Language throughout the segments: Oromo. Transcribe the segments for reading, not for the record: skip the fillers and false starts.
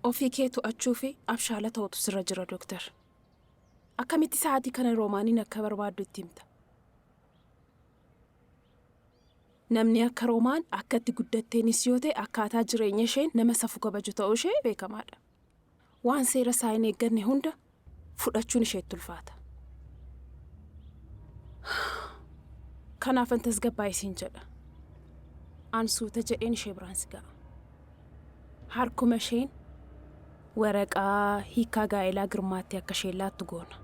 Ofii kee to'achuu fi abshaala ta'utu sirra jira Dooktar. Akkamitti sa'aatii kana Roomaaniin akka barbaaddu itti himta? Namni akka Roomaan akka itti guddatteenis yoo ta'e akkaataa jireenya isheen nama safuu kabaju ta'uu ishee beekamaadha. Waan seera isaa hin eegganne hunda fudhachuun isheetti ulfaata. Kanaafan tasgabbaa'i siin jedha. An suuta jedheen ishee biraan si ga'a. Harkuma isheen waraqaa hiikkaa gaa'elaa Girmaatti akka isheen laattu goona.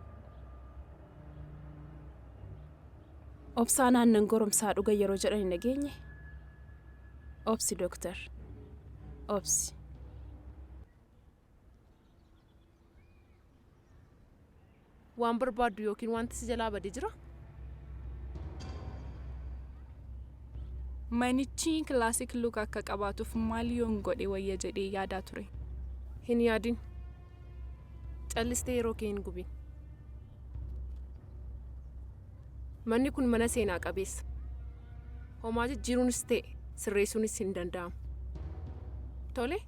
Obsaan aannan goromsaa dhuga yeroo jedhan hin dhageenye? Obsi Dooktar. Obsi. Waan barbaaddu yookiin wanti si jalaa bade jira? Manichi classic look akka qabaatuuf maal yoon godhe wayya jedhee yaadaa ture. Hin yaadin. Callistee yeroo kee hin gubin. Manni kun mana seenaa qabeessa. Homaa jijjiiruunis ta'e sirreessuunis hin danda'amu. Tole?